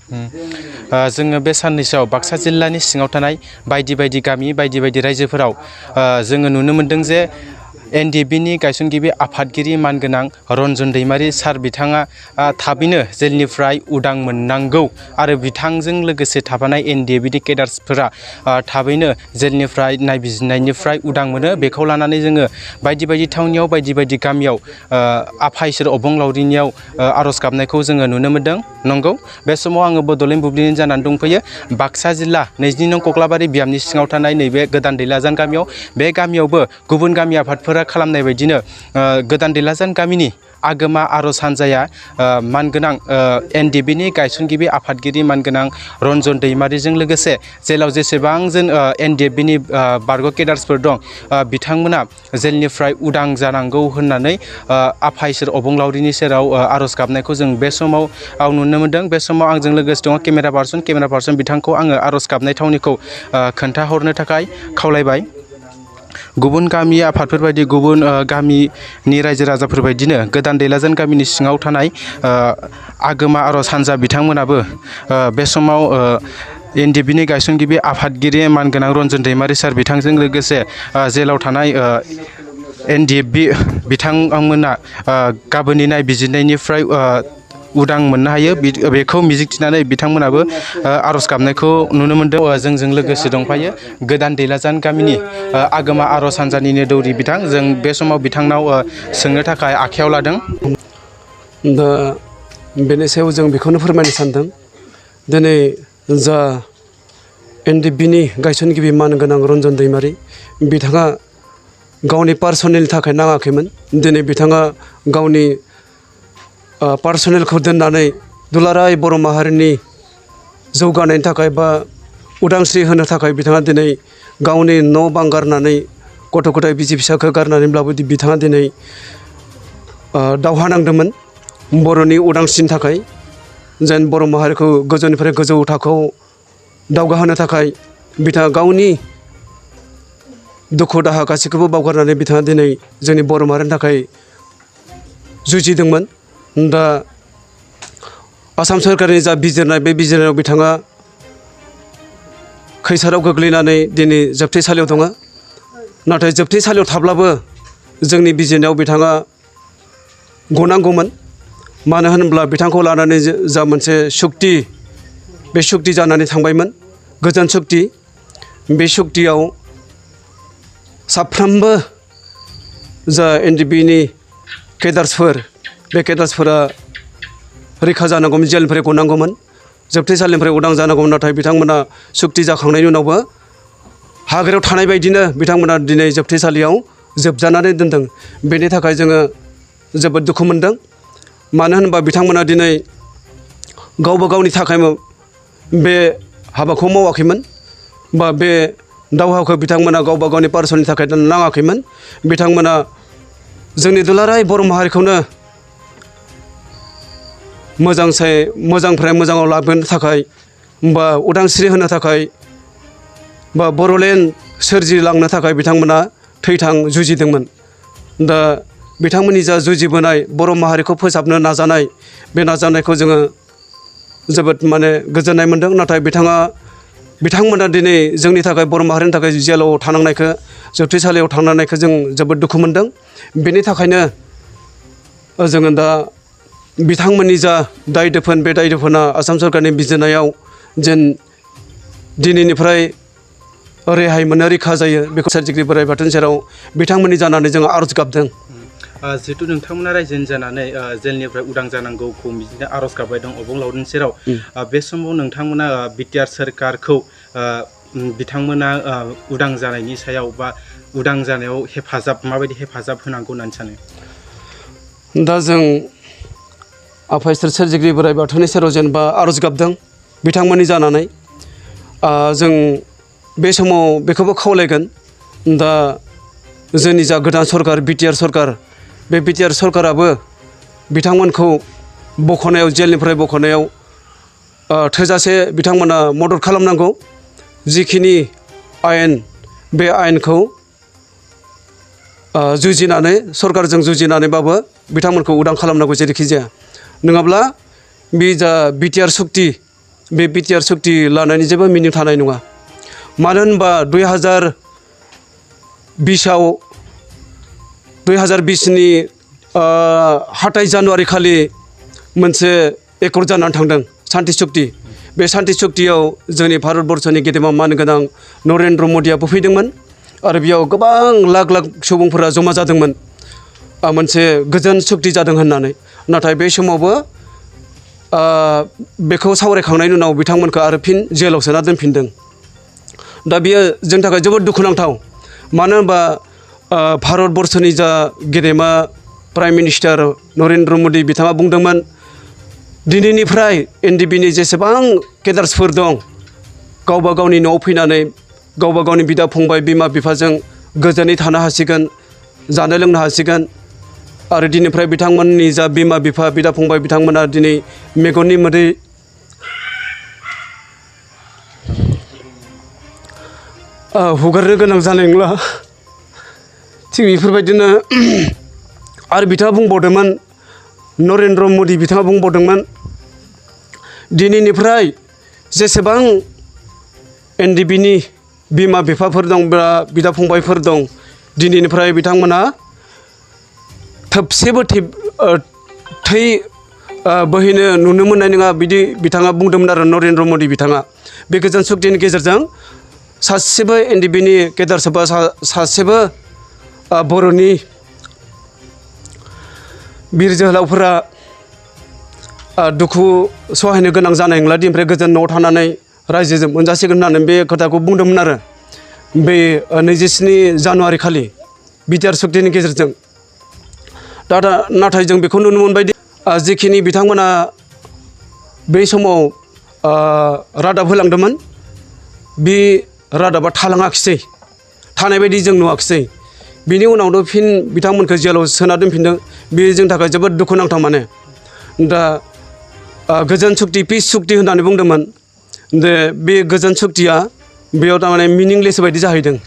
जोङो बे साननैसोआव बाक्सा जिल्लानि सिङाव थानाय बायदि बायदि गामि बायदि बायदि रायजोफोराव जोङो नुनो मोनदों जे NDFBनि गायसनगिरि आफादगिरि मानगोनां रनजन दैमारि सार बिथाङा थाबैनो जेलनिफ्राय उदां मोननांगौ आरो बिथांजों लोगोसे थाफानाय NDFBनि केडार्सफोरा थाबैनो जेलनिफ्राय नायबिजिरनायनिफ्राय उदां मोनो बेखौ लानानै जोङो बायदि बायदि थावनियाव बायदि बायदि गामियाव आफा इसोर अबंलावरिनियाव आर'ज गाबनायखौ जोङो नुनो मोनदों। नंगौ बे समाव आङो बड'लेण्ड बुब्लिनि जानानै दंफैयो बाक्सा जिल्ला 22 नं कक्लाबारि बियामनि सिङाव थानाय नैबे गोदान दैलाजान गामियाव बे गामियावबो गुबुन गामि आफादफोरा खालामनाय बायदिनो गोदान दैलाजान गामिनि आगोमा आर'ज हान्जाया मानगोनां NDFBनि गायसनगिरि आफादगिरि मानगोनां रनजन दैमारिजों लोगोसे जेलाव जेसेबां जों NDFBनि बारग' केडार्सफोर दं बिथांमोना जेलनिफ्राय उदां जानांगौ होननानै आफा इसोर अबंलावरिनि सेराव आर'ज गाबनायखौ जों बे समाव नुनो मोनदों। बे समाव आंजों लोगोसे दङ केमेरा पार्सन बिथांखौ आङो आर'ज गाबनाय थावनिखौ खोन्थाहरनो थाखाय खावलायबाय। गुबुन गामि आफादफोर बायदि गुबुन गामिनि रायजो राजाफोर बायदिनो गोदान दैलाजान गामिनि सिङाव थानाय आगोमा आर'ज हान्जा बिथांमोनाबो बे समाव NDFBनि गायसनगिरि आफादगिरि मानगोनां रनजन दैमारि सार बिथांजों लोगोसे जेलाव थानाय NDFB बिथांमोना गाबोननि नायबिजिरनायनिफ्राय उदां मोननो हायो बेखौ मिजिंथिनानै बिथांमोनाबो आर'ज गाबनायखौ नुनो मोनदों। जोंजों लोगोसे दंफायो गोदान दैलाजान गामिनि आगोमा आर'ज हान्जानिनो दौरि बिथां जों बे समाव बिथांनाव सोंनो थाखाय आखायाव लादों। दा बेनि सायाव जों बेखौनो फोरमायनो सानदों दिनै जा NDFBनि गायसनगिरि मानगोनां रनजन दैमारि बिथाङा गावनि पार्सनेलनि थाखाय नाङाखैमोन। दिनै बिथाङा गावनि पार्सनेलखौ दोननानै दुलाराय बर' माहारिनि जौगानायनि थाखाय बा उदांस्रि होनो थाखाय बिथाङा दिनै गावनि न' बां गारनानै गथ' गथाय बिसि फिसाखौ गारनानैब्लाबो बिथाङा दिनै दावहा नांदोंमोन बर'नि उदांस्रिनि थाखाय जेन बर' माहारिखौ गोजौनिफ्राय गोजौ थाखोआव दावगाहोनो थाखाय बिथाङा गावनि दुखु दाहा गासैखौबो बावगारनानै बिथाङा दिनै जोंनि बर' माहारिनि थाखाय जुजिदोंमोन। दा आसाम सोरखारनि जा बिजिरनाय बे बिजिरनायाव बिथाङा खैसाराव गोग्लैनानै दिनै जोबथेसालियाव दङ। नाथाय जोबथेसालियाव थाब्लाबो जोंनि बिजिरनायाव बिथाङा गनांगौमोन। मानो होनब्ला बिथांखौ लानानै जा मोनसे सुक्ति बे सुक्ति जानानै थांबायमोन गोजोन सुक्ति। बे सुक्तियाव साफ्रोमबो जा NDFBनि केडार्सफोर बे केडार्सफोरा रैखा जानांगौमोन जेलनिफ्राय गनांगौमोन जोबथेसालिनिफ्राय उदां जानांगौमोन। नाथाय बिथांमोना सुक्ति जाखांनायनि उनावबो हाग्रायाव थानाय बायदिनो बिथांमोना दिनै जोबथेसालियाव जोबजानानै दोनदों। बेनि थाखाय जोङो जोबोद दुखु मोनदों। मानो होनोबा बिथांमोना दिनै गावबा गावनि थाखाय बे हाबाखौ मावाखैमोन बा बे दावहाखौ बिथांमोना गावबा गावनि पार्सननि थाखाय नाङाखैमोन। बिथांमोना जोंनि दुलाराय बर' माहारिखौनो मोजांनिफ्राय मोजाङाव लाबोनो थाखाय बा उदांस्रि होनो थाखाय बा बर'लेण्ड सोरजिलांनो थाखाय बिथांमोना थैथां जुजिदोंमोन। दा बिथांमोननि जा जुजिबोनाय बर' माहारिखौ फोसाबनो नाजानाय बे नाजानायखौ जोङो जोबोद गोजोननाय मोनदों। नाथाय बिथांमोना दिनै जोंनि थाखाय बर' माहारिनि थाखाय जेलाव थानांनायखौ जोबथेसालियाव थांनांनायखौ जों जोबोद दुखु मोनदों। बेनि थाखायनो जोङो दा बिथांमोननि जा दाय दोफोन बे दाय दोफोना आसाम सोरखारनि बिजिरनायाव जेन दिनैनिफ्राय रेहाय मोनो रैखा जायो बेखौ सोरजिगिरि बोराइ बाथौनि सेराव बिथांमोननि जानानै जोङो आर'ज गाबदों। जिहेतु नोंथांमोना रायजोनि जानानै जेलनिफ्राय उदां जानांगौखौ बिदिनो आर'ज गाबबाय दं अबंलावरिनि सेराव बे समाव नोंथांमोना बिटिआर सोरखारखौ बिथांमोना उदां जानायनि सायाव बा उदां जानायाव माबायदि हेफाजाब होनांगौ होननानै सानो? दा जों आफा इसोर सोरजिगिरि बोराइ बाथौनि सेराव जेनेबा आर'ज गाबदों बिथांमोननि जानानै जों बे समाव बेखौबो खावलायगोन। दा जोंनि जा गोदान सरकार बिटिआर सरकार बे बिटिआर सरकाराबो बिथांमोनखौ बख'नायाव जेलनिफ्राय बख'नायाव थोजासे बिथांमोना मदद खालामनांगौ। जिखिनि आयेन बे आयेनखौ जुजिनानै सरकारजों जुजिनानैबाबो बिथांमोनखौ उदां खालामनांगौ जेरैखि जाया। नङाब्ला बे जा बिटिआर सुक्ति बे बिटिआर सुक्ति लानायनि जेबो मिनिं थानाय नङा मानो होनबा 2020नि 27 जानुवारि खालि मोनसे एकर्ड जानानै थांदों शान्ति सुक्ति बे शान्ति सुक्तियाव जोंनि भारतबर्षनि गेदेमा मानगोनां नरेन्द्र मदियाबो फैदोंमोन आरो बेयाव गोबां लाख लाख सुबुंफोरा जमा जादोंमोन मोनसे गोजोन सुक्ति जादों होननानै नाथाय बे समावबो बेखौ सावरायखांनायनि उनाव बिथांमोनखौ आरो फिन जेलाव सोना दोनफिनदों दा बेयो जोंनि थाखाय जोबोद दुखुनांथाव मानो होनबा भारतबर्षनि जा गेदेमा प्राइम मिनिस्टार नरेन्द्र मदि बिथाङा बुंदोंमोन दिनैनिफ्राय एनडिएफबि जेसेबां केडार्सफोर दं गावबा गावनि न'आव फैनानै गावबा गावनि बिदा फंबाय बिमा बिफाजों गोजोनै थानो हासिगोन जानो लोंनो हासिगोन आरो दिनैनिफ्राय बिथांमोननि जा बिमा बिफा बिदा फंबाय बिथांमोना दिनै मेगननि मोदै हगारनो गोनां जानाय नंला थिग बेफोरबायदिनो आरो बिथाङा बुंबावदोंमोन नरेन्द्र मदि बिथाङा बुंबावदोंमोन दिनैनिफ्राय जेसेबां एनडिएफबिनि बिमा बिफाफोर दं बा बिदा फंबायफोर दं दिनैनिफ्राय बिथांमोना थोबसेबो थै बोहैनो नुनो मोननाय नङा बिदि बिथाङा बुंदोंमोन आरो नरेन्द्र मदि बिथाङा बे गोजोन सुक्तिनि गेजेरजों सासेबो एनडिएफबिनि केडार सोरबा सासेबो बर'नि बिर जोहोलावफोरा दुखु सहायनो गोनां जानाय नंला दिनैनिफ्राय गोजोन न'आव थानानै रायजोजों मोनजासिगोन होननानै बे खोथाखौ बुंदोंमोन आरो बे 27 जानुवारि खालि बिटिआर सुक्तिनि गेजेरजों नाथाय जों बेखौ नुनो मोनबायदि जिखिनि बिथांमोना बै समाव रादाब होलांदोंमोन बे रादाबा थालाङाखिसै थानाय बायदि जों नुवाखिसै बिनि उनावनो फिन बिथांमोनखौ जेलाव सोना दोनफिनदों बे जोंनि थाखाय जोबोद दुखुनांथाव माने दा गोजोन सुक्ति पिस सुक्ति होननानै बुंदोंमोन बे गोजोन सुक्तिया बेयाव थारमाने मिनिंलेस बायदि जाहैदों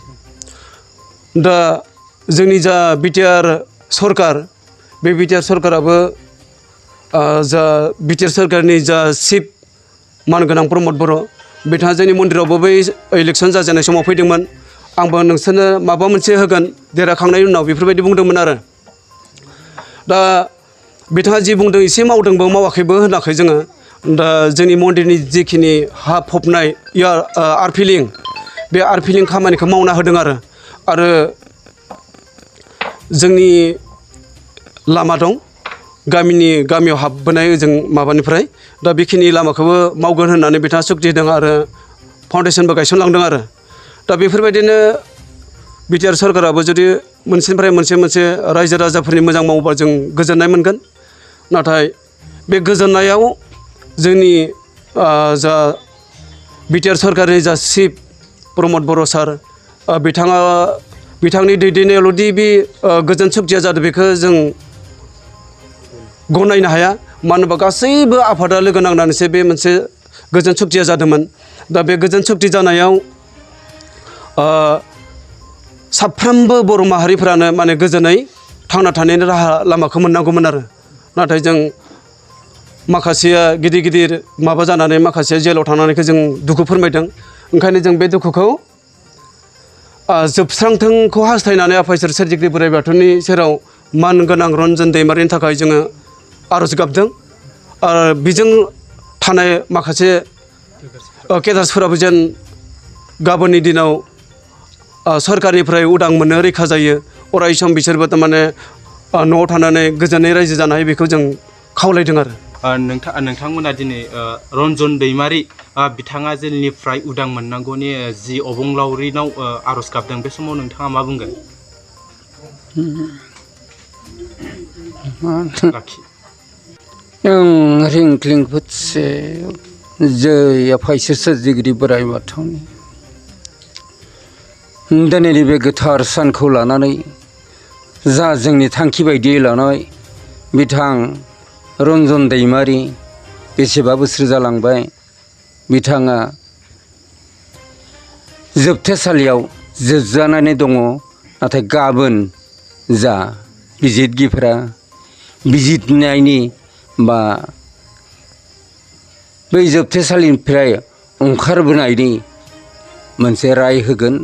दा जोंनि जा बिटिआर सरकार बे बिटिआर सरकाराबो जा बिटिआर सरकारनि जा चिफ मानगोनां प्रमद बर' बिथाङा जोंनि मन्दिरावबो बै इलेक्सन जाजेननाय समाव फैदोंमोन आंबो नोंसोरनो माबा मोनसे होगोन देरहाखांनायनि उनाव बेफोरबायदि बुंदोंमोन आरो दा बिथाङा जि बुंदों एसे मावदोंबो मावाखैबो होनाखै जोङो दा जोंनि मन्दिरनि जिखिनि हा फबनाय आर्टफिलिं बे आर्टफिलिं खामानिखौ मावना होदों आरो जोंनि लामा दं गामियाव हाबबोनाय ओजों माबानिफ्राय दा बेखिनि लामाखौबो मावगोन होननानै बिथाङा सुक्ति होदों आरो फाउन्डेसनबो गायसनलांदों आरो दा बेफोरबायदिनो बिटिआर सरकाराबो जुदि मोनसेनिफ्राय मोनसे रायजो राजाफोरनि मोजां मावोबा जों गोजोननाय मोनगोन नाथाय बे गोजोननायाव जोंनि जा बिटिआर सरकारनि जा चिफ प्रमद बर' सार बिथांनि दैदेननायावल'दि बे गोजोन सुक्तिया जादों बेखौ जों गनायनो हाया मानो होनबा गासैबो आफादा लोगो नांनानैसो बे मोनसे गोजोन सुक्तिया जादोंमोन दा बे गोजोन सुक्ति जानायाव साफ्रोमबो बर' माहारिफ्रानो माने गोजोनै थांना थानायनि राहा लामाखौ मोननांगौमोन आरो नाथाय जों माखासेया गिदिर माबा जानानै माखासेया जेलाव थांनानैखौ जों दुखु फोरमायदों ओंखायनो जों बे दुखुखौ जोबस्रांथोंखौ हास्थायनानै आफा इसोर सोरजिगिरि बोराइ बाथौनि सेराव मान गोनां रनजन दैमारिनि थाखाय जोङो आर'ज गाबदों आरो बेजों थानाय माखासे केडार्सफोराबो जेन गाबोननि दिनाव सरकारनिफ्राय उदां मोननो रैखा जायो अराय सम बिसोरबो थारमाने न'आव थानानै गोजोनै रायजो जानो हायो बेखौ जों खावलायदों आरो नोंथांमोना दिनै रनजन दैमारि बिथाङा जेलनिफ्राय उदां मोननांगौनि जि अबंलावरिनाव आर'ज गाबदों बे समाव नोंथाङा मा बुंगोन रिंक्लिं फुटसे जै आफा इसोर सोरजिगिरि बोराइ बाथौनि दिनैनि बे गोथार सानखौ लानानै जा जोंनि थांखि बायदियै लानाय बिथां रनजन दैमारि बेसेबा बोसोर जालांबाय बिथाङा जोबथेसालियाव जोबजानानै दङ नाथाय गाबोन जा बिजिरगिरिफोरा बिजिरनायनि बा बै जोबथेसालिनिफ्राय ओंखारबोनायनि मोनसे राय होगोन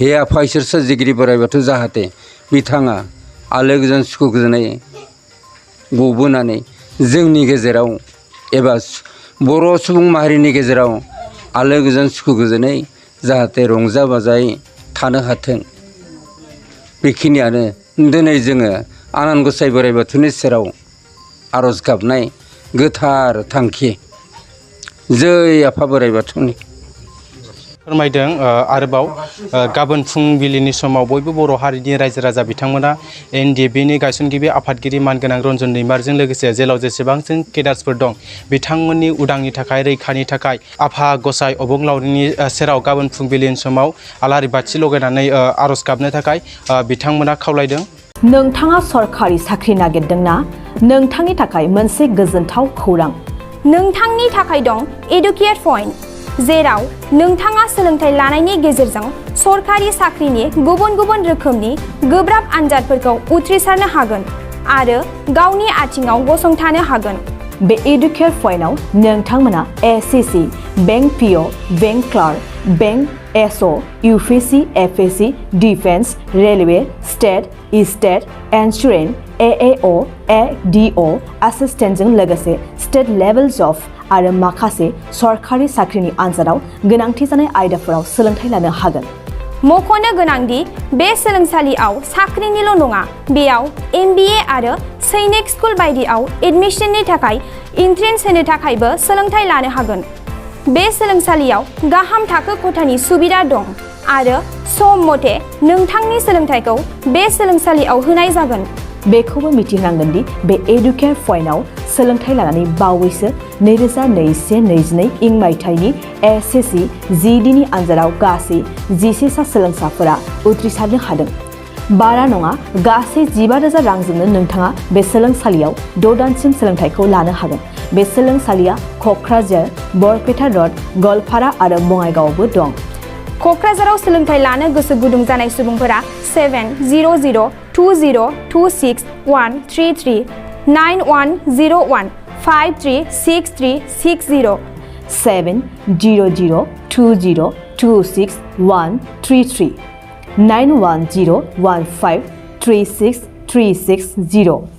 हे आफा इसोर सोरजिगिरि बोराइ बाथौ जाहाथे बिथाङा आलो गोजोन सुखु गोजोनै गबोनानै जोंनि गेजेराव एबा बर' सुबुं माहारिनि गेजेराव आलो गोजोन सुखु गोजोनै जाहाथे रंजा बाजायै थानो हाथों बेखिनियानो दिनै जोङो आनान गसाइ बोराइ बाथौनि सेराव आर'ज गाबनाय गोथार थांखि जै आफा बोराइ बाथौनि फोरमायदों आरोबाव गाबोन फुंबिलिनि समाव बयबो बर' हारिनि रायजो राजा बिथांमोना NDFBनि गायसनगिरि आफादगिरि मानगोनां रनजन दैमारिजों लोगोसे जेराव जेसेबां जों केडार्सफोर दं बिथांमोननि उदांनि थाखाय रैखानि थाखाय आफा गसाइ अबंलावरिनि सेराव गाबोन फुंबिलिनि समाव आलारि बाथि लगायनानै आर'ज गाबनो थाखाय बिथांमोना खावलायदों। नोंथाङा सरखारि साख्रि नागिरदोंना? नोंथांनि थाखाय मोनसे गोजोनथाव खौरां। नोंथांनि थाखाय दं एडुकेट पइन्ट, जेराव नोंथाङा सोलोंथाइ लानायनि गेजेरजों सरखारि साख्रिनि गुबुन गुबुन रोखोमनि गोब्राब आनजादफोरखौ उथ्रिसारनो हागोन आरो गावनि आथिङाव गसंथानो हागोन। बे एडुकेट पइन्टआव नोंथांमोना SCC, bank PO, bank clerk, bank SO, UPC, FSC, defence, railway, state insurance, AAO, ADO एसिस्टेन्टजों लोगोसे स्टेट लेभेल जब आरो माखासे सरखारि साख्रिनि आनजादाव गोनांथि जानाय आयदाफोराव सोलोंथाइ लानो हागोन। मख'नो गोनांदि बे सोलोंसालियाव साख्रिनिल' नङा, बेयाव MBA आरो सैनिक स्कुल बायदियाव एडमिशननि थाखाय एन्ट्रेन्स होनो थाखायबो सोलोंथाइ लानो हागोन। बे सोलोंसालियाव गाहाम थाखो खथानि सुबिदा दं आरो सम मथे नोंथांनि सोलोंथाइखौ बे सोलोंसालियाव होनाय जागोन। बेखौबो मिथिनांगोन दि बे एडुकेट पइन्टआव सोलोंथाइ लानानै बावैसो 2021-22 इं मायथाइनि SCC GDनि आनजादाव गासै 11 सा सोलोंसाफोरा उथ्रिसारनो हादों। बारा नङा, गासै 15,000 रांजोंनो नोंथाङा बे सोलोंसालियाव 6 दानसिम सोलोंथाइखौ लानो हागोन। बे सोलोंसालिया क'क्राझार, बरपेटा र'ड, गवालपारा आरो बङाइगावआवबो दं। क'क्राझाराव सोलोंथाइ लानो गोसो गुदुं जानाय सुबुंफोरा 70020263133 9101536360 70020263133 9101536360